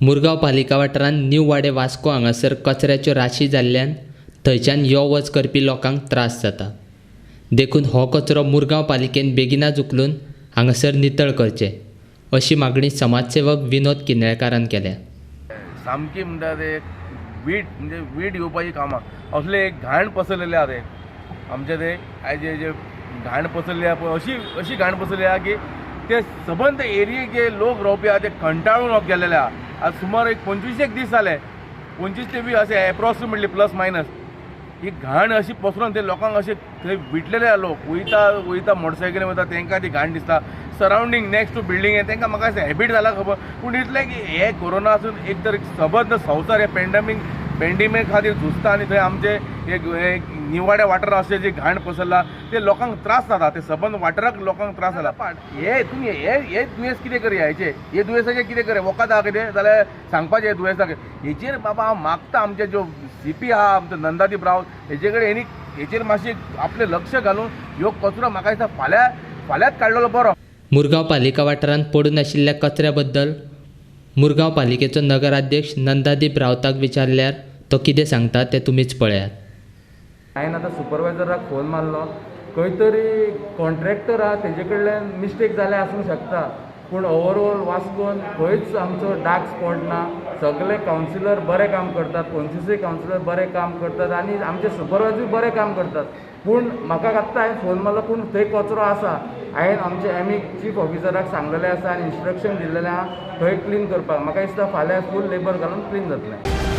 मुरगांव पालिका वाठारांत न्यू वाडे वास्को हांगासर कचऱ्याच्यो राशी जाल्ल्यान थंयच्यान यो वच करपी लोकांक त्रास जाता. देखून हो कचरो मुरगांव पालिकेन बेगिनाच उखलून हांगासर नितळ करचें अशी मागणी समाजसेवक विनोद किनळेकारान केल्या. सामकी म्हणटा ते वीट, म्हणजे वीट येवपाची कामां असले एक घाण पसरलेले आहा ते आमचे ते आयज जे घाण पसरली आहा पळय, अशी अशी घाण पसरली आहा की ते सबंद एरियेक जे लोक रावपी आहा ते कंटाळून गेलेले आहा. आज सुमार एक 25 एक दीस जाले, 25 ते 20 अशें एप्रोक्सिमेटली प्लस मायनस ही घाण अशी पसरून ते लोकांक अशें थंय विटलेले आहा. लोक वयता वयता मोटरसायकली वयता तेंकां ती घाण दिसता. सरावंडींग नेक्स्ट टू बिल्डींग आहे तेंकां म्हाका अशें हॅबीट जाला खबर. पूण इतलें की हे कोरोना आसून एक तर सबंद संवसार हे पेंडेमीक खातीर झुजता आनी थंय आमचे एक निवाड्या वाठारांत अशें जी घाण पसरला ते लोकांक त्रास जाता, ते सबंद वाठाराक लोकांक त्रास जाला. हे तुमी हे हे दुयेंस कितें करया, हेचे हे दुयेंसाचें कितें करया, वखद आहा कितें जाल्यार सांगपाचें हे दुयेंसाक. हेचेर बाबा हांव मागता आमचे ज्यो सीपी आहा आमचो नंदादीप रावत हेचे कडेन हेणी हेचेर मातशें आपलें लक्ष घालून ह्यो कचरो म्हाका दिसता फाल्यां फाल्यांच काडलेलो बरो. मुरगांव पालिका वाठारांत पडून आशिल्ल्या कचऱ्या बद्दल मुरगांव पालिकेचो नगराध्यक्ष नंदादीप रावताक विचारल्यार तो कितें सांगता तें तुमीच पळयात. हांवें आतां सुपरवायजराक फोन मारलो, खंय तरी कॉन्ट्रॅक्टर आहा तेजे कडल्यान मिस्टेक जाल्या आसूंक शकता, पूण ओवरऑल वास्कोन खंयच आमचो डार्क स्पॉट ना. सगळे कावन्सिलर बरें काम करतात, 25 कावन्सिलर बरें काम करतात आनी आमचे सुपरवायजरूय बरें काम करतात. पूण म्हाका आत्तां हांवें फोन मारलो, पूण थंय कचरो आसा. हांवें आमचे एम ई चीफ ऑफिसराक सांगलेलें आसा आनी इन्स्ट्रक्शन दिल्लेलें आहा थंय क्लीन करपाक. म्हाका दिसता फाल्यां फूल लेबर घालून क्लीन जातलें.